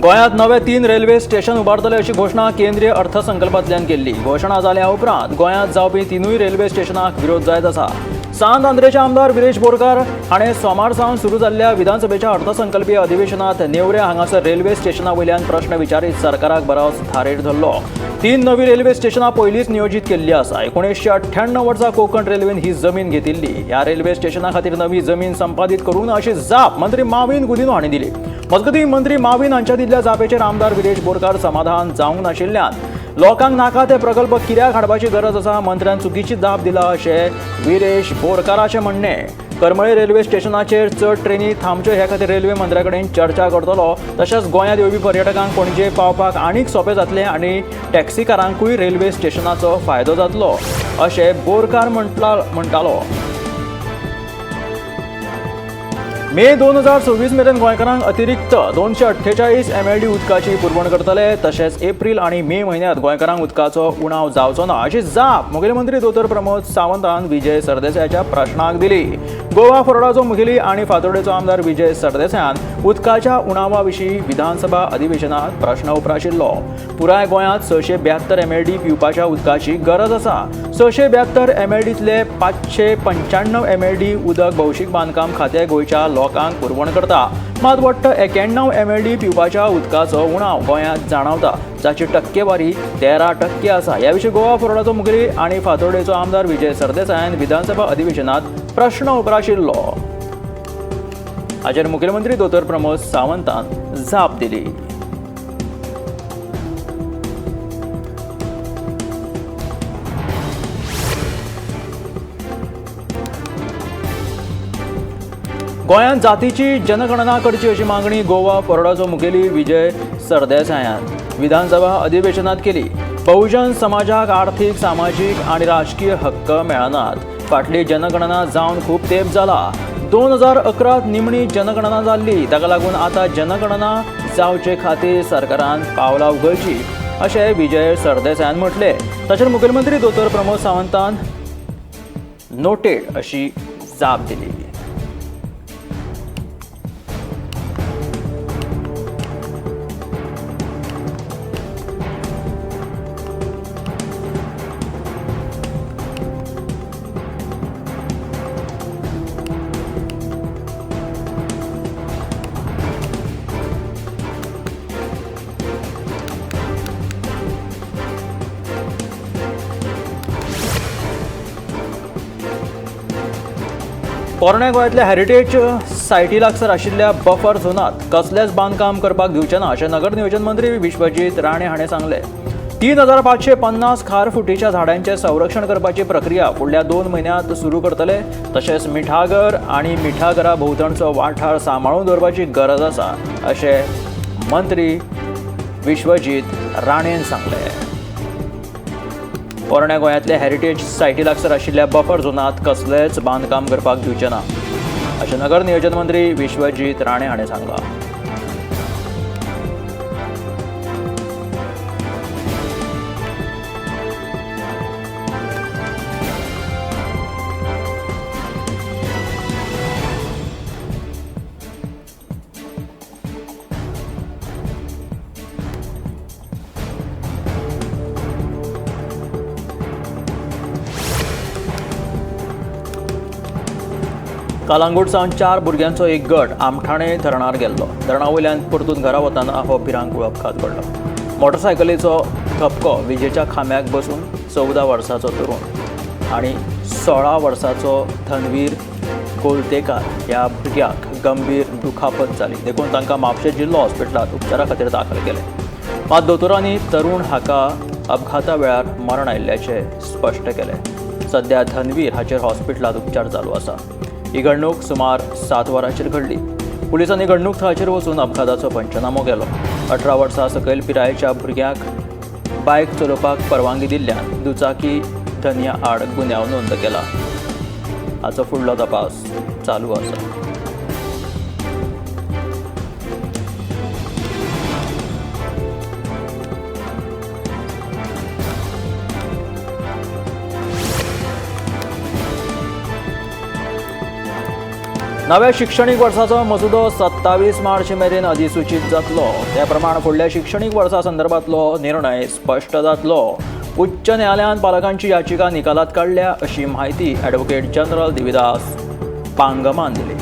गोंयांत नवे 3 railway station उबारतले अशी घोशणा केंद्रीय अर्थसंकल्पांतल्यान केल्ली। घोशणा जाल्या उपरांत गोंयांत जावपी 3 रेल्वे स्टेशनाक विरोध जायत आसा। सांत आंद्रेचे आमदार विरेश बोरकार हाणें सोमार सावन सुरू जाल्ल्या विधानसभेच्या अर्थसंकल्पीय अधिवेशनात नेवऱ्या हांगासर रेल्वे स्टेशना वयल्यान प्रश्न विचारीत सरकाराक बरोच थारेर धरलो। 3 नवी रेल्वे स्टेशनां पयलींच नियोजीत केल्ली आसा। 1998 वर्सा कोंकण रेल्वेन ही जमीन घेतिल्ली। ह्या रेल्वे स्टेशना खातीर नवी जमीन संपादीत करून अशी जाप मंत्री माविन गुदिन्हो हांणी दिली। मजगतीं मंत्री माविन हांच्या दिल्ल्या जापेचेर आमदार विरेश बोरकार समाधान जावंक नाशिल्ल्यान लोकांक नाका ते प्रकल्प कित्याक हाडपाची गरज आसा, मंत्र्यान चुकीची जाप दिला अशें विरेश बोरकाराचें म्हणणें। करमळे रेल्वे स्टेशनाचेर चड ट्रेनी थांबच्यो हे खातीर रेल्वे मंत्र्या कडेन चर्चा करतलो। तशेंच गोंयांत येवपी पर्यटकांक पणजे पावपाक आनीक सोंपें जातलें आनी टॅक्सीकारांकूय रेल्वे स्टेशनाचो फायदो जातलो अशें बोरकार म्हणटालो। मे 2026 मेरेन गोंयकारांक अतिरिक्त 248 MLD उदकाची पुरवण करतले। तशेंच एप्रील आनी मे म्हयन्यांत गोंयकारांक उदकाचो उणाव जावचो ना अशी जाप मुखेलमंत्री दोतोर प्रमोद सावंतान विजय सरदेसायाच्या प्रश्नाक दिली। गोवा फॉरवर्डाचो मुखेली आनी फातोर्डेचो आमदार विजय सरदेसायान उदकाच्या उणावा विशीं विधानसभा अधिवेशनात प्रश्न उप्राशिल्लो। पुराय गोंयांत 672 MLD पिवपाच्या उदकाची गरज आसा। 672 MLDतले 595 MLD उदक भौशीक बांदकाम खातें गोंयच्या लोकांक पुरवण करता। मात वट्ट 91 MLD पिवपाच्या उदकाचो उणाव गोंयांत जाणवता, जाची टक्केवारी 13% आसा। ह्या विशीं गोवा फॉरवर्डाचो मुखेली आनी फातोर्डेचो आमदार विजय सरदेसायान विधानसभा अधिवेशनात प्रश्न उप्राशिल्लो। हाचेर मुखेलमंत्री दोतोर प्रमोद सावंतान जाप दिली। गोंयांत जातीची जनगणना करची अशी मागणी गोवा फॉरवर्डाचो मुखेली विजय सरदेसायान विधानसभा अधिवेशनात केली। बहुजन समाजाक आर्थिक, सामाजीक आनी राजकीय हक्क मेळनात। फाटली जनगणना जावन खूब तेंप जाला। 2011 निमणी जनगणना जाल्ली, ताका लागून आतां जनगणना जावचे खातीर सरकारान पावलां उखलची अशें विजय सरदेसायान म्हटलें। ताचेर मुखेलमंत्री दोतोर प्रमोद सावंतान नोटेड अशी जाप दिली। पोरण्या गोंयांतल्या हेरिटेज सायटी लागसार आशिल्ल्या बफर झोनात कसलेंच बांदकाम करपाक दिवचें ना अशें नगर नियोजन मंत्री विश्वजीत राणे हाणें सांगलें। 3550 खार फुटीच्या झाडांचें संरक्षण करपाची प्रक्रिया फुडल्या 2 म्हयन्यांत सुरू करतले। तशेंच मिठागर आनी मिठागरा भोंवतणचो वाठार सांबाळून दवरपाची गरज आसा अशें मंत्री विश्वजीत राणेन सांगलें। पोरण्या गोंयांतल्या हेरिटेज सायटी लागसार आशिल्ल्या बफर झोनात कसलेंच बांदकाम करपाक दिवचें ना अशें नगर नियोजन मंत्री विश्वजीत राणे हाणें सांगलां। कालांगूट सावन 4 भुरग्यांचो एक गट आमठाणे धरणार गेल्लो। धरणा वयल्यान परतून घरा वतना हो भिरांकूळ अपघात घडलो। मोटरसायकलीचो धपको विजेच्या खांब्याक बसून 14 वर्सांचो तरुण आनी 16 वर्सांचो धनवीर गोलतेकार ह्या भुरग्याक गंभीर दुखापत जाली। देखून तांकां म्हापशें जिल्लो हॉस्पिटलांत उपचारा खातीर दाखल केले। मात दोतोरांनी तरुण हाका अपघाता वेळार मरण आयिल्ल्याचें स्पश्ट केलें। सध्या धनवीर हाचेर हॉस्पिटलांत उपचार चालू आसा। ही घडणूक सुमार 7 वरांचेर घडली। पुलिसांनी घडणूक थळाचेर वचून अपघाताचो पंचनामो केलो। 18 वर्सां सकयल पिरायेच्या भुरग्याक बायक चलोवपाक परवानगी दिल्ल्यान दुचाकी धनया आड गुन्यांव नोंद केला। हाचो फुडलो तपास चालू आसा। नव्या शिक्षणीक वर्साचो मसुदो 27 मार्च मेरेन अधिसूचीत जातलो. त्या प्रमाण फुडल्या शिक्षणीक वर्सा संदर्भातलो निर्णय स्पश्ट जातलो. उच्च न्यायालयान पालकांची याचिका निकालात काडल्या अशी म्हायती ॲडव्होकेट जनरल देविदास पांगमान दिली.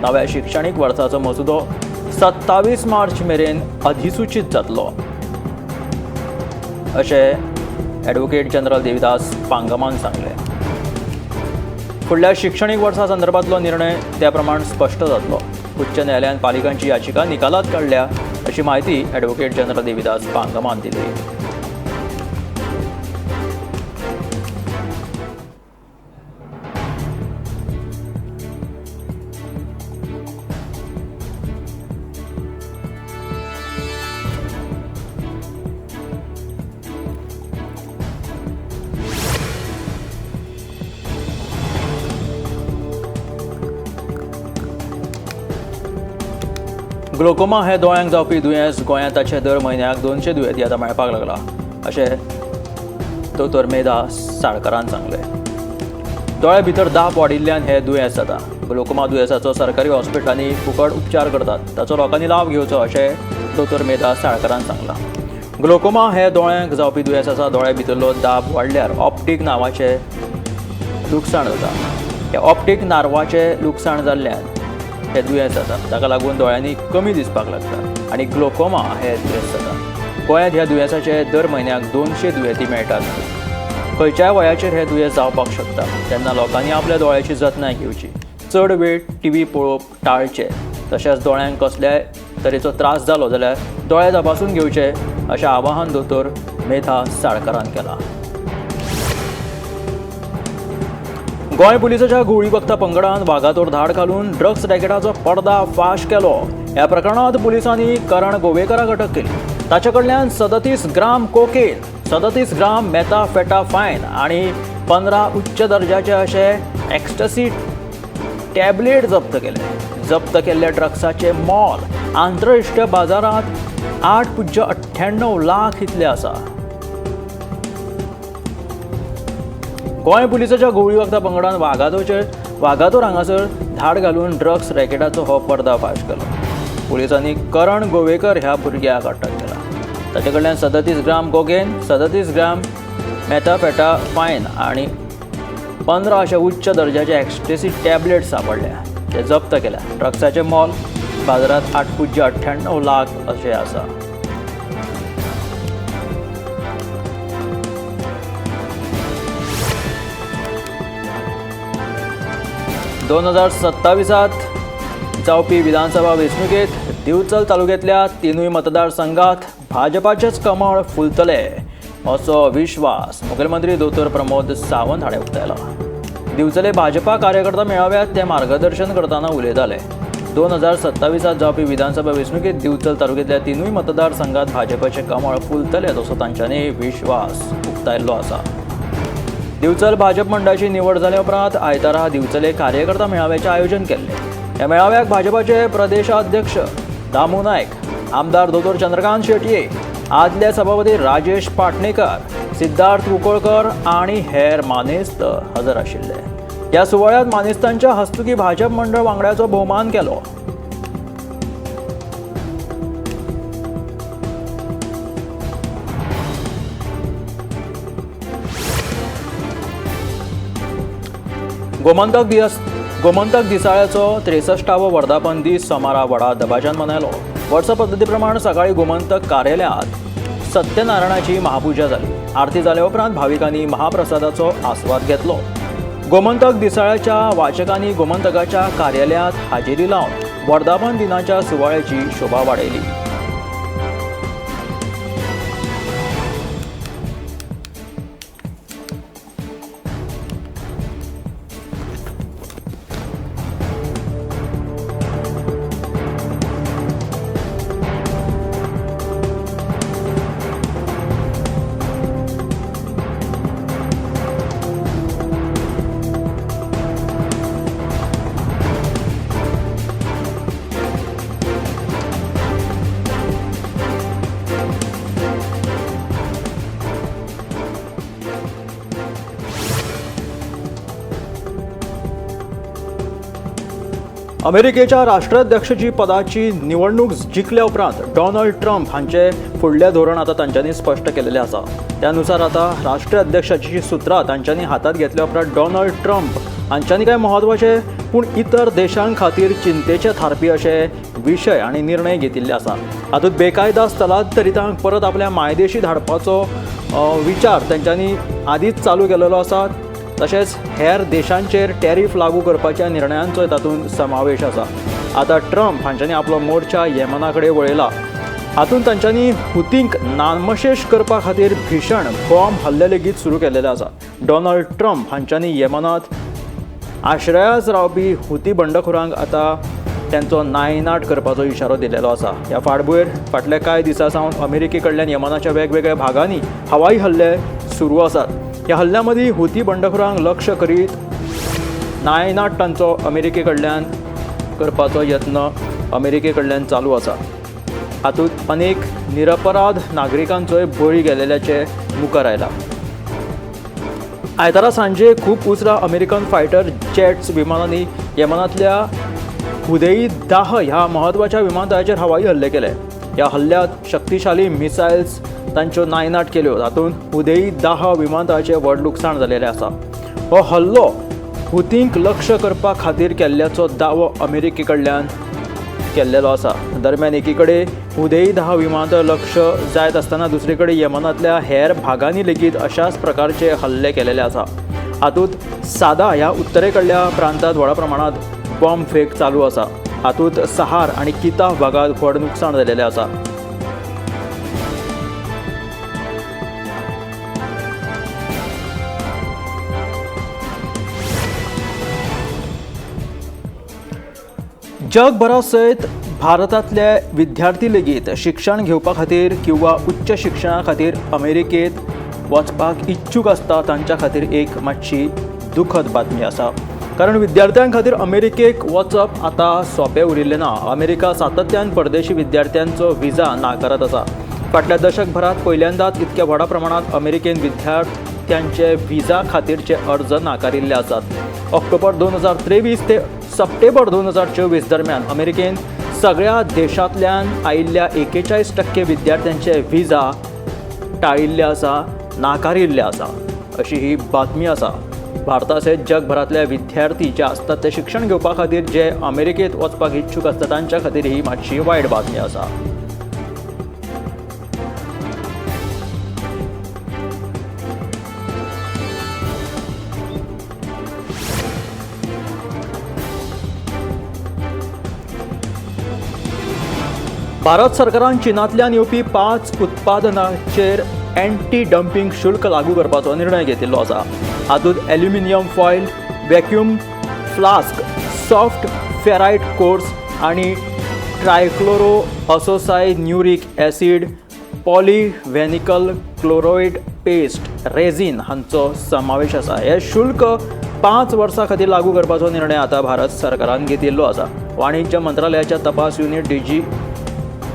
नव्या शिक्षणीक वर्साचो मसुदो 27 मार्च मेरेन अधिसूचीत जातलो अशें ॲडव्होकेट जनरल देविदास पांगमान सांगलें. फुडल्या शिक्षणीक वर्सा संदर्भातलो निर्णय त्या प्रमाण स्पश्ट जातलो. उच्च न्यायालयान पालिकांची याचिका निकालात काडल्या अशी म्हायती ॲडव्होकेट जनरल देविदास पांगमान दिली. ग्लोकोमा हे दोळ्यांक जावपी दुयेंस गोंयांत ताचे दर म्हयन्याक 200 दुयेंती आतां मेळपाक लागला अशें दोतोर मेधा साळकरान सांगलें. दोळ्या भितर दाब वाडिल्ल्यान हे दुयेंस जाता. ग्लोकोमा दुयेंसाचो सरकारी हॉस्पिटलांनी फुकट उपचार करतात, ताचो लोकांनी लाव घेवचो अशें दोतोर मेधा साळकरान सांगलां. ग्लोकोमा हे दोळ्यांक जावपी दुयेंस आसा. दोळ्या भितरलो दाब वाडल्यार ऑप्टीक नावाचें लुकसाण जाता. हे ऑप्टीक नार्वाचें लुकसाण जाल्ल्यान हे दुयेंस जाता. ताका लागून दोळ्यांनी कमी दिसपाक लागता आनी ग्लोकोमा हे दुयेंस जाता. गोंयांत ह्या दुयेंसाचे दर म्हयन्याक 200 दुयेंती मेळटात. खंयच्याय वयाचेर हे दुयेंस जावपाक शकता. तेन्ना लोकांनी आपल्या दोळ्याची जतनाय घेवची. चड वेळ टीव्ही पळोवप टाळचें. तशेंच दोळ्यांक कसल्याय तरेचो त्रास जालो जाल्यार दोळे तपासून घेवचे अशें आवाहन दोतोर मेधा साळकरान केलां. गोंय पुलिसाच्या घुंवळी वखदां पंगडान वागातोर धाड घालून ड्रग्स रॅकेटाचो पर्दा फाश केलो. ह्या प्रकरणांत पुलिसांनी करण गोवेकराक अटक केली. ताचे कडल्यान 37 ग्राम कोकेन, 37 ग्राम मेथाफेटाफायन आनी 15 उच्च दर्जाचे अशे एक्स्टसी टॅबलेट जप्त केले. जप्त केल्ल्या ड्रग्साचे मोल आंतरराष्ट्रीय बाजारांत 8.98 लाख इतले आसा. गोंय पुलिसाच्या घुंवळी वखदां पंगडान वागातोर हांगासर धाड घालून ड्रग्स रॅकेटाचो हो पर्दाफाश केलो. पुलिसांनी करण गोवेकर ह्या भुरग्याक अटक केला. ताचे कडल्यान 37 ग्राम कोकेन, 37 ग्राम मेथाफेटाफायन आनी 15 अशे उच्च दर्जाचे एक्स्टेसी टॅबलेट सांपडल्या, ते जप्त केल्या. ड्रग्साचें मोल बाजारांत 8.98 लाख अशें आसा. दोन 2027 जावपी विधानसभा वेंचणुकेंत दिवचल तालुक्यांतल्या 3 मतदारसंघात भाजपाचेच कमळ फुलतले असो विश्वास मुखेलमंत्री दोतोर प्रमोद सावंत हाणें उक्तायला. दिवचले भाजपा कार्यकर्ता मेळाव्यात ते मार्गदर्शन करतना उलयताले. 2027 जावपी विधानसभा वेंचणुकेंत दिवचल तालुक्यांतल्या 3 मतदारसंघात भाजपाचें कमळ फुलतले असो तांच्यांनी विश्वास उक्तायल्लो आसा. दिवचल भाजप मंडळाची निवड जाल्या उपरांत आयतारा दिवचले कार्यकर्ता मेळाव्याचें आयोजन केल्लें. ह्या मेळाव्याक भाजपाचे प्रदेशाध्यक्ष दामू नायक, आमदार दोतोर चंद्रकांत शेटये, आदले सभापती राजेश पाटणेकर, सिद्धार्थ कुंकळकर आनी हेर मानेस्त हजर आशिल्ले. ह्या सुवाळ्यांत मानेस्तांच्या हस्तुकी भाजप मंडळ वांगड्याचो भोवमान केलो. गोमंतक दिसाळ्याचो 63वो वर्धापन दीस सोमारा व्हडा दबाज्यान मनयलो. वर्स पद्दती प्रमाण सकाळी गोमंतक कार्यालयांत सत्यनारायणाची महापुजा जाली. आरती जाल्या उपरांत भाविकांनी महाप्रसादाचो आस्वाद घेतलो. गोमंतक दिसाळ्याच्या वाचकांनी गोमंतकाच्या कार्यालयांत हाजेरी लावन वर्धापन दिनाच्या सुवाळ्याची शोभा वाडयली. अमेरिकेच्या राष्ट्राध्यक्षाची पदाची निवडणूक जिखल्या उपरांत डोनाल्ड ट्रम्प हांचे फुडलें धोरण आतां तांच्यांनी स्पश्ट केलेलें आसा. त्यानुसार आतां राष्ट्राध्यक्षाची सुत्रां तांच्यांनी हातांत घेतल्या उपरांत डोनाल्ड ट्रम्प हांच्यांनी कांय म्हत्वाचे पूण इतर देशां खातीर चिंतेचे थारपी अशे विशय आनी निर्णय घेतिल्ले आसा. हातूंत बेकायदा स्थलांतरितांक परत आपल्या मायदेशी धाडपाचो विचार तांच्यांनी आदींच चालू केलेलो आसा. तशेंच हेर देशांचेर टॅरीफ लागू करपाच्या निर्णयांचोय तातूंत समावेश आसा. आतां ट्रम्प हांच्यांनी आपलो मोर्चा येमना कडेन वळयला. हातूंत तांच्यांनी हुतींक नामशेश करपा खातीर भीशण बॉम्ब हल्ले लेगीत सुरू केलेले आसा. डोनाल्ड ट्रम्प हांच्यांनी येमनांत आश्रयास रावपी हुती बंडखोरांक आतां तांचो नायनाट करपाचो इशारो दिलेलो आसा. ह्या फाटभुंयेर फाटल्या कांय दिसां सावन अमेरिके कडल्यान यमनाच्या वेगवेगळ्या भागांनी हवाई हल्ले सुरू आसात. ह्या हल्ल्या मदीं हुती बंडखोरांक लक्ष करीत नायनाट तांचो अमेरिके कडल्यान करपाचो यत्न अमेरिके कडल्यान चालू आसा. हातूंत अनेक निरपराध नागरिकांचोय बळी गेलेल्याचे मुखार आयला. आयतारा सांजे खूब उसरां अमेरिकन फायटर जेट्स विमानांनी यमनांतल्या हुदेई दाह ह्या म्हत्वाच्या विमानतळाचेर हवाई हल्ले केले. ह्या हल्ल्यांत शक्तिशाली मिसायल्स तांच्यो नायनाट केल्यो. तातूंत हुदेई दाह विमानतळाचें व्हड लुकसाण जालेलें आसा. हो हल्लो हुतींक लक्ष करपा खातीर केल्ल्याचो दावो अमेरिके कडल्यान केल्लेलो आसा. दरम्यान एकीकडे हुदेई दाह विमानतळ लक्ष जायत आसतना दुसरे कडेन यमनांतल्या हेर भागांनी लेगीत अशाच प्रकारचे हल्ले केलेले आसा. हातूंत सादा ह्या उत्तरे कडल्या प्रांतांत व्हडा प्रमाणांत बॉम्ब फेक चालू आसा. हातूंत सहार आनी किताफ भागांत व्हड नुकसाण जालेलें आसा. जगभरा सयत भारतांतले विद्यार्थी लेगीत शिक्षण घेवपा खातीर किंवा उच्च शिक्षणा खातीर अमेरिकेंत वचपाक इच्छूक आसता. तांच्या खातीर एक मातशी दुखद बातमी आसा. कारण विद्यार्थ्यां खातीर अमेरिकेक वचप आतां सोंपें उरिल्लें ना. अमेरिका सातत्यान परदेशी विद्यार्थ्यांचो विजा नाकारत आसा. फाटल्या दशकभरांत पयल्यांदाच इतक्या व्हडा प्रमाणांत अमेरिकेन विद्यार्थ्यांचे विजा खातीरचे अर्ज नाकारिल्ले आसात. ऑक्टोबर 2023 ते सप्टेंबर 2024 दरम्यान अमेरिकेन सगळ्या देशांतल्यान आयिल्ल्या 41% विद्यार्थ्यांचे विजा टाळिल्ले आसा, नाकारिल्ले आसा अशी ही बातमी आसा. भारता सयत जगभरांतले विद्यार्थी जे आसतात ते शिक्षण घेवपा खातीर जे अमेरिकेंत वचपाक इच्छूक आसता तांच्या खातीर ही मातशी वायट बातमी आसा. भारत सरकारान चीनांतल्यान येवपी 5 उत्पादनांचेर एंटी डम्पिंग शुल्क लागू करपाचो निर्णय घेतिल्लो आसा. हातूंत aluminium foil, vacuum flask, soft ferrite cores आनी trichloroisocyanuric acid, polyvinyl chloride paste, resin हांचो समावेश आसा. हे शुल्क 5 वर्सां खातीर लागू करपाचो निर्णय आतां भारत सरकारान घेतिल्लो आसा. वाणिज्य मंत्रालयाच्या तपास युनिट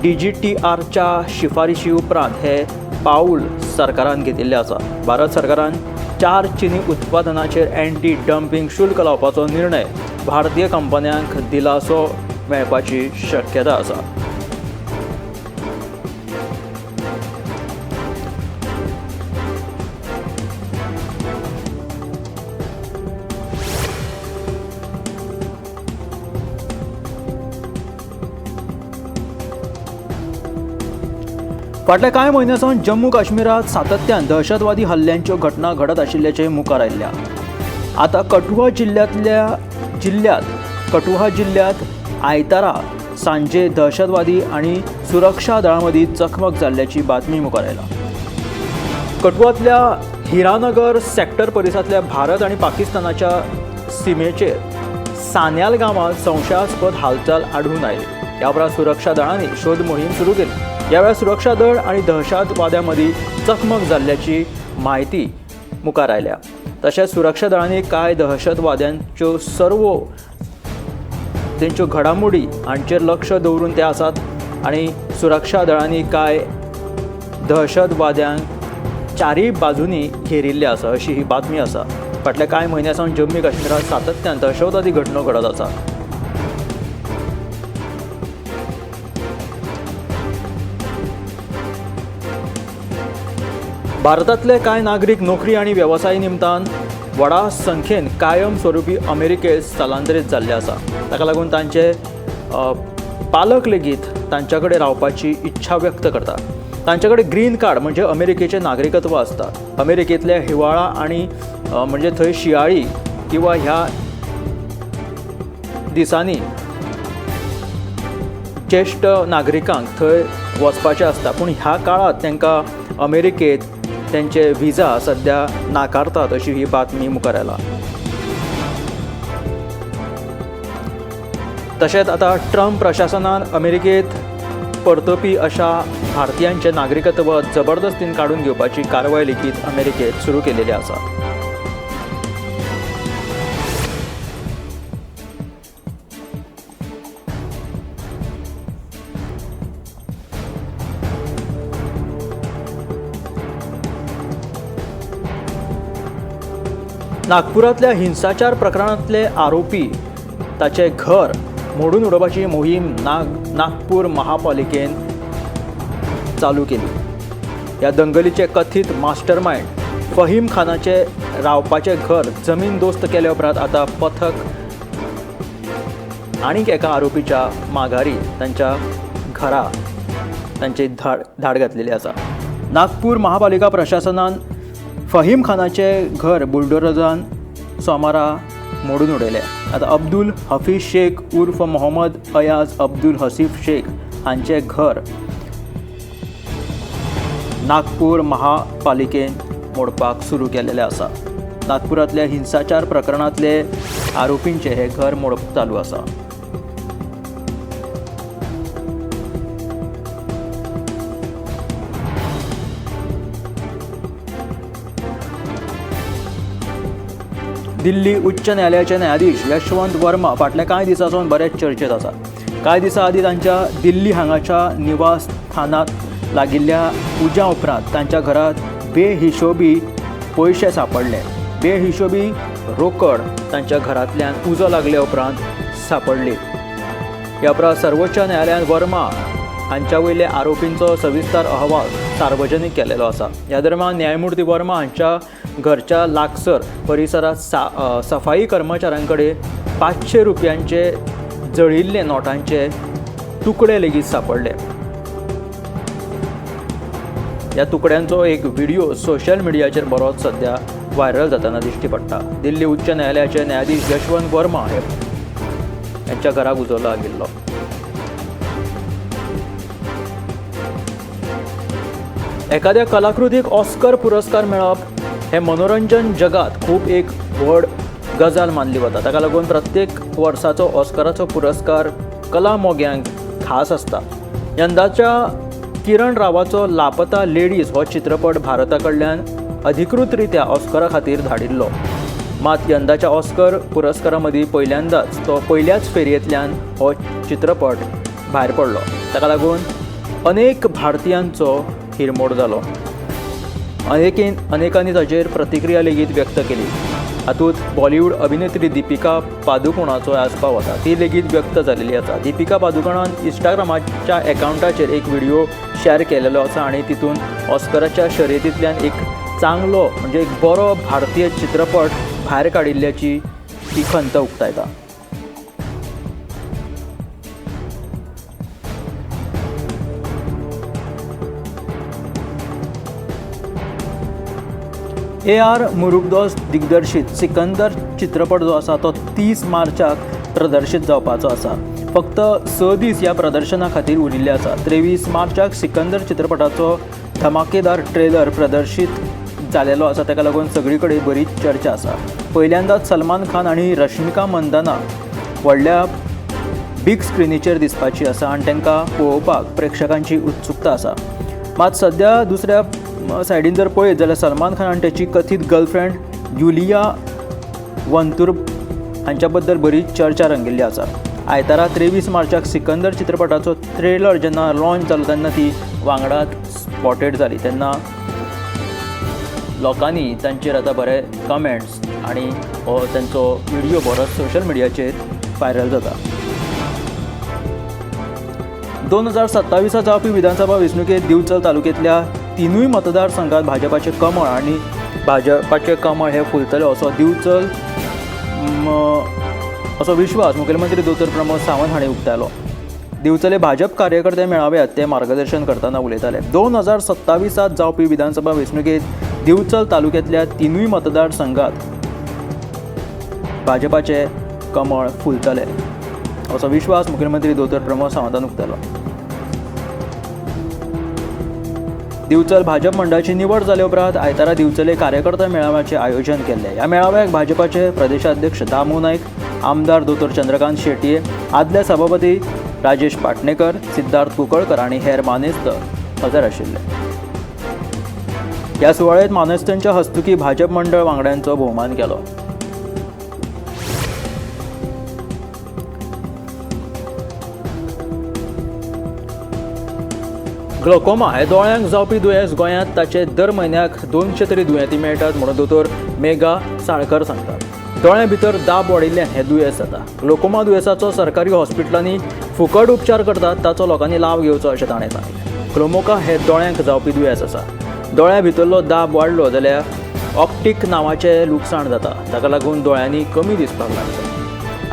DGTRच्या शिफारशी उपरांत हे पावल सरकारान घेतिल्लें आसा. भारत सरकारान 4 चिनी उत्पादनाचेर एंटी डम्पिंग शुल्क लावपाचो निर्णय भारतीय कंपन्यांक दिलासो मेळपाची शक्यता आसा. फाटल्या कांय म्हयन्यां सावन जम्मू काश्मीरांत सातत्यान दहशतवादी हल्ल्यांच्यो घटना घडत आशिल्ल्याचें मुखार आयल्या. आतां कठुआ जिल्ल्यांत आयतारा सांजे दहशतवादी आनी सुरक्षा दळां मदीं चकमक जाल्ल्याची बातमी मुखार आयला. कठुआंतल्या हिरानगर सेक्टर परिसरांतल्या भारत आनी पाकिस्तानाच्या सिमेचेर सान्याल गांवांत संशयास्पद हालचाल आढळून आयली. ह्या उपरांत सुरक्षा दळांनी शोध मोहीम सुरू केली. ह्या वेळार सुरक्षा दळ आनी दहशतवाद्यां मदीं चकमक जाल्ल्याची म्हायती मुखार आयल्या. तशेंच सुरक्षा दळांनी कांय दहशतवाद्यांच्यो सर्वो तेंच्यो घडामोडी हांचेर लक्ष दवरून ते आसात आनी सुरक्षा दळांनी कांय दहशतवाद्यांक चारूय बाजूंनी घेरिल्ले आसा अशी ही बातमी आसा. फाटल्या कांय म्हयन्यां सावन जम्मू काश्मीरांत सातत्यान दहशतवादी घडणूक घडत आसा. भारतांतले कांय नागरीक नोकरी आनी वेवसाय निमतान व्हडा संख्येन कायम स्वरुपी अमेरिकेत स्थलांतरीत जाल्ले आसा. ताका लागून तांचे पालक लेगीत तांच्या कडेन रावपाची इच्छा व्यक्त करतात. तांचे कडेन ग्रीन कार्ड म्हणजे अमेरिकेचें नागरिकत्व आसता. अमेरिकेंतल्या हिवाळा आनी म्हणजे थंय शियाळी किंवा ह्या दिसांनी ज्येश्ठ नागरिकांक थंय वचपाचें आसता, पूण ह्या काळांत तांकां अमेरिकेंत तांचे विजा सद्या नाकारतात अशी ही बातमी मुखार आयला. तशेंच आतां ट्रम्प प्रशासनान अमेरिकेंत परतपी अशा भारतीयांचें नागरिकत्व जबरदस्तीन काडून घेवपाची कारवाय लेगीत अमेरिकेंत सुरू केलेली आसा. नागपुरांतल्या हिंसाचार प्रकरणांतले आरोपी ताचें घर मोडून उडोवपाची मोहीम नागपूर महापालिकेन चालू केली. ह्या दंगलीचे कथीत मास्टरमाइंड फहीम खानाचे रावपाचें घर जमीन दोस्त केल्या उपरांत आतां पथक आनीक एका आरोपीच्या माघारी तांच्या घरा तांची धाड घातलेली आसा. नागपूर महापालिका प्रशासनान फहीम खानाचें घर बुलडोजरान सोमारा मोडून उडयलें. आतां अब्दुल हफीज शेख उर्फ मोहम्मद अयाज अब्दुल हसीफ शेख हांचें घर नागपूर महापालिकेन मोडपाक सुरू केलेलें आसा. नागपुरांतल्या हिंसाचार प्रकरणांतले आरोपींचें हें घर मोडप चालू आसा. दिल्ली उच्च न्यायालयाचे न्यायाधीश यशवंत वर्मा फाटल्या कांय दिसां सावन बरेच चर्चेत आसात. कांय दिसां आदीं तांच्या दिल्ली हांगाच्या निवासस्थानांत लागिल्ल्या उज्या उपरांत तांच्या घरांत बेहिशोबी पयशे सांपडले. बेहिशोबी रोकड तांच्या घरांतल्यान उजो लागल्या उपरांत सांपडली. ह्या उपरांत सर्वोच्च न्यायालयान वर्मा हांच्या वयल्या आरोपींचो सविस्तर अहवाल सार्वजनीक केलेलो आसा. ह्या दरम्यान न्यायमूर्ती वर्मा हांच्या घरच्या लागसर परिसरांत सफाई कर्मचाऱ्यां कडेन 500 रुपयांचे जळिल्ले नोटांचे तुकडे लेगीत सांपडले. ह्या तुकड्यांचो एक व्हिडिओ सोशल मिडियाचेर बरोच सद्या व्हायरल जातना दिश्टी पडटा. दिल्ली उच्च न्यायालयाचे न्यायाधीश यशवंत वर्मा हे यांच्या घराक उजो लागिल्लो. एखाद्या कलाकृतीक ऑस्कर पुरस्कार मेळप हे मनोरंजन जगात खूब एक व्हड गजाल मानली वता. ताका लागून प्रत्येक वर्साचो ऑस्कराचो पुरस्कार कला मोग्यांक खास आसता. यंदाच्या किरण रावाचो लापता लेडीज हो चित्रपट भारता कडल्यान अधिकृतरित्या ऑस्करा खातीर धाडिल्लो. मात यंदाच्या ऑस्कर पुरस्कारा मदीं पहिल्यांदाच तो पयल्याच फेरयेंतल्यान हो चित्रपट भायर पडलो. ताका लागून अनेक भारतीयांचो हिरमोड जालो. अनेकांनी ताचेर प्रतिक्रिया लेगीत व्यक्त केली. हातूंत बॉलिवूड अभिनेत्री दीपिका पादुकोणाचो आस्पाव आसा. ती लेगीत व्यक्त जाल्ली आसा. दीपिका पादुकोणान इंस्टाग्रामाच्या एकावंटाचेर एक व्हिडिओ शेअर केलेलो आसा आनी तितून ऑस्कराच्या शर्यतींतल्यान एक चांगलो म्हणजे एक बरो भारतीय चित्रपट भायर काडिल्ल्याची ती खंत उक्तायता. ए.आर. मुरुगदॉस दिग्दर्शीत सिकंदर चित्रपट जो आसा तो 30 मार्चाक प्रदर्शीत जावपाचो आसा. फक्त 6 दीस ह्या प्रदर्शना खातीर उरिल्ले आसा. 23 मार्चाक सिकंदर चित्रपटाचो धमाकेदार ट्रेलर प्रदर्शीत जालेलो आसा. ताका लागून सगळी कडेन बरीच चर्चा आसा. पहिल्यांदाच सलमान खान आनी रश्मिका मंदाना व्हडल्या बीग स्क्रिनीचेर दिसपाची आसा आनी तांकां पळोवपाक प्रेक्षकांची उत्सुकता आसा. मात सद्या दुसऱ्या सायडीन जर पळयत जाल्यार सलमान खान आनी ताची कथीत गर्लफ्रेंड युलिया वंतूर हांच्या बद्दल बरीच चर्चा रंगिल्ली आसा. आयतारा 23 मार्चाक सिकंदर चित्रपटाचो ट्रेलर जेन्ना लॉन्च जालो तेन्ना ती वांगडात स्पॉटेड जाली. तेन्ना लोकांनी तांचेर आतां बरे कमेंट्स आनी हो तांचो व्हिडियो बरोच सोशल मिडियाचेर व्हायरल जाता. 2027 जावपी विधानसभा वेंचणुकेंत दिवचल तालुक्यांतल्या तिनूय मतदारसंघात भाजपाचे कमळ आनी भाजपाचे कमळ हे फुलतले असो दिवचल असो विश्वास मुखेलमंत्री दोतोर प्रमोद सावंत हांणी उक्तायलो. दिवचले भाजप कार्यकर्ते मेळाव्यात ते मार्गदर्शन करतना उलयताले. 2027 जावपी विधानसभा वेंचणुकेंत दिवचल तालुक्यांतल्या तिनूय मतदारसंघात भाजपाचे कमळ फुलतले असो विश्वास मुखेलमंत्री दोतोर प्रमोद सावंतान उक्तायलो. दिवचल भाजप मंडळाची निवड जाले उपरांत आयतारा दिवचले कार्यकर्ता मेळाव्याचें आयोजन केल्लें. ह्या मेळाव्याक भाजपाचे प्रदेशाध्यक्ष दामू नायक, आमदार दोतोर चंद्रकांत शेटये, आदले सभापती राजेश पाटणेकर, सिद्धार्थ कुंकळकर आनी हेर मानेस्त हजर आशिल्ले. ह्या सुवाळ्यांत मानेस्तांच्या हस्तुकी भाजप मंडळ वांगड्यांचो भोवमान केलो. ग्लोकोमा हे दोळ्यांक जावपी दुयेंस गोंयांत ताचे दर म्हयन्याक 200 तरी दुयेंती मेळटात म्हणून दोतोर मेघा साळकर सांगतात. दोळ्यां भितर दाब वाडिल्ल्यान हें दुयेंस जाता. ग्लोकोमा दुयेंसाचो सरकारी हॉस्पिटलांनी फुकट उपचार करतात, ताचो लोकांनी लाव घेवचो अशें ताणें सांगलें. ग्लोकोमा हें दोळ्यांक जावपी दुयेंस आसा. दोळ्यां भितरलो दाब वाडलो जाल्यार ऑप्टीक नांवाचें लुकसाण जाता, ताका लागून दोळ्यांनी कमी दिसपाक लागता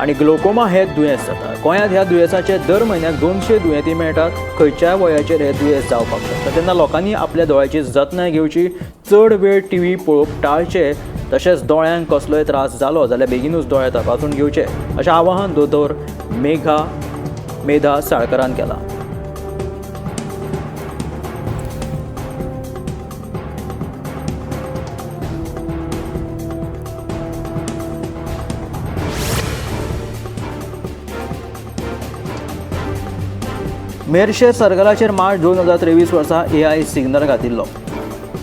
आनी ग्लोकोमा हें दुयेंस जाता. गोंयांत ह्या दुयेंसाचे दर म्हयन्याक 200 दुयेंती मेळटात. खंयच्याय वयाचेर हें दुयेंस जावपाक शकता. तेन्ना लोकांनी आपल्या दोळ्याची जतनाय घेवची, चड वेळ टीव्ही पळोवप टाळचें, तशेंच दोळ्यांक कसलोय त्रास जालो जाल्यार बेगीनूच दोळे तपासून घेवचे अशें आवाहन दोतोर मेधा साळकरान केलां. मेरशे सर्कलाचेर मार्च 2023 वर्सा एआय सिग्नल घातिल्लो.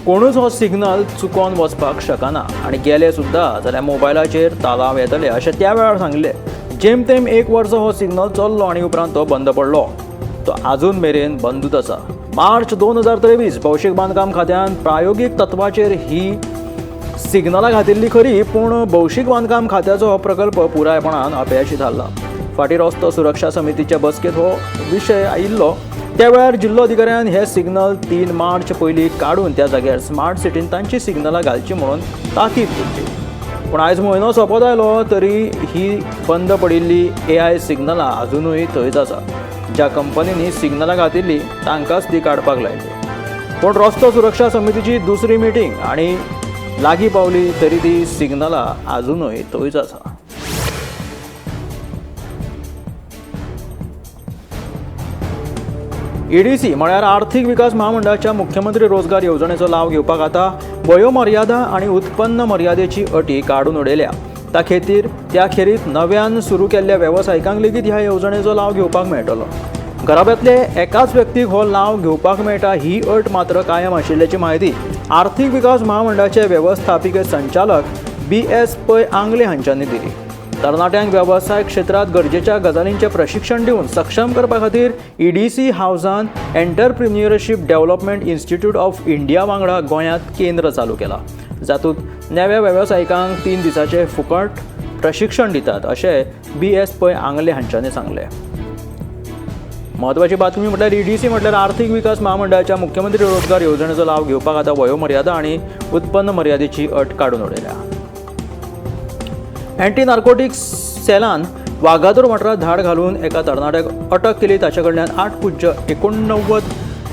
कोणूच हो सिग्नल चुकोन वचपाक शकना आनी गेले सुद्दां जाल्यार मोबायलाचेर तालाव येतले अशें त्या वेळार सांगलें. जेमतेम 1 वर्स हो सिग्नल चल्लो आनी उपरांत तो बंद पडलो. तो आजून मेरेन बंदूच आसा. मार्च 2023 भौशीक बांदकाम खात्यान प्रायोगीक तत्वाचेर ही सिग्नलां घातिल्ली खरी, पूण भौशीक बांदकाम खात्याचो हो प्रकल्प पुरायपणान अपेशी थारला. फाटीं रस्तो सुरक्षा समितीच्या बसकेंत हो विशय आयिल्लो. त्या वेळार जिल्लो अधिकाऱ्यान हे सिग्नल 3 मार्च पयलीं काडून त्या जाग्यार स्मार्ट सिटीन तांची सिग्नलां घालची म्हणून ताकीद दिल्ली. पूण आयज म्हयनो सोंपत आयलो तरी ही बंद पडिल्ली एआय सिग्नलां आजुनूय थंयच आसा. ज्या कंपनींनी सिग्नलां घातिल्ली तांकांच ती काडपाक लायली. पूण रस्तो सुरक्षा समितीची दुसरी मिटींग आनी लागीं पावली तरी ती सिग्नलां आजुनूय थंयच आसा. ईडीसी म्हळ्यार आर्थिक विकास महामंडळाच्या मुख्यमंत्री रोजगार येवजणेचो लाव घेवपाक आतां वयोमर्यादा आनी उत्पन्न मर्यादेची अटी काडून उडयल्या. त्या खेरीत नव्यान सुरू केल्ल्या वेवसायिकांक लेगीत ह्या येवजणेचो लाव घेवपाक मेळटलो. घराब्यांतले एकाच व्यक्तीक हो लाव घेवपाक मेळटा ही अट मात्र कायम आशिल्ल्याची म्हायती आर्थिक विकास महामंडळाचे वेवस्थापिके संचालक बी.एस. पै आंगले हांच्यांनी दिली. तरणाट्यांक वेवसाय क्षेत्रांत गरजेच्या गजालींचें प्रशिक्षण दिवन सक्षम करपा खातीर EDC हावजान entrepreneurship development institute of India वांगडा गोंयांत केंद्र चालू केलां, जातूंत नव्या वेवसायिकांक 3 दिसांचें फुकट प्रशिक्षण दितात अशें बी.एस. पै आंगले हांच्यांनी सांगलें. म्हत्वाची बातमी म्हटल्यार ईडीसी म्हटल्यार आर्थिक विकास महामंडळाच्या मुख्यमंत्री रोजगार येवजणेचो लाव घेवपाक आतां वयोमर्यादा आनी उत्पन्न मर्यादेची अट काडून उडयल्या. अँटी नार्कोटिक्स सेलान वागातोर वाठारांत धाड घालून एका तरणाट्याक अटक केली. ताचे कडल्यान 8.89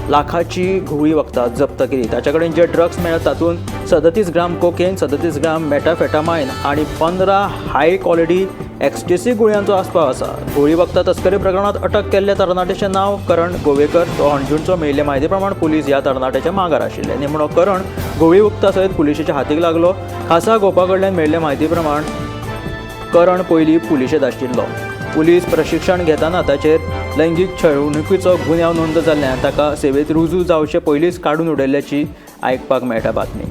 लाखाची घुंवळी वखदां जप्त केली. ताचे कडेन जे ड्रग्स मेळ्ळ्यात तातूंत 37 ग्राम कोकेन, 37 ग्राम मेटाफेटामायन आनी 15 हाय क्वॉलिटी एक्सटीसी गुळयांचो आस्पाव आसा. घुंवळी वखदां तस्करी प्रकरणांत अटक केल्ल्या तरणाट्याचें नांव करण गोवेकर. तो हणजूणचो. मेळिल्ले म्हायती प्रमाण पुलीस ह्या तरणाट्याच्या मागार आशिल्ले. निमणो करण घुंवळी वखदां सयत पुलिशेच्या हातीक लागलो. खासा गोपा कडल्यान मेळिल्ले म्हायती प्रमाण करण पयलीं पुलिशेंत आशिल्लो. पुलीस प्रशिक्षण घेतना ताचेर लैंगीक छळवणुकीचो गुन्यांव नोंद जाल्ल्यान ताका सेवेंत रुजू जावचे पयलींच काडून उडयल्ल्याची आयकपाक मेळटा बातमी.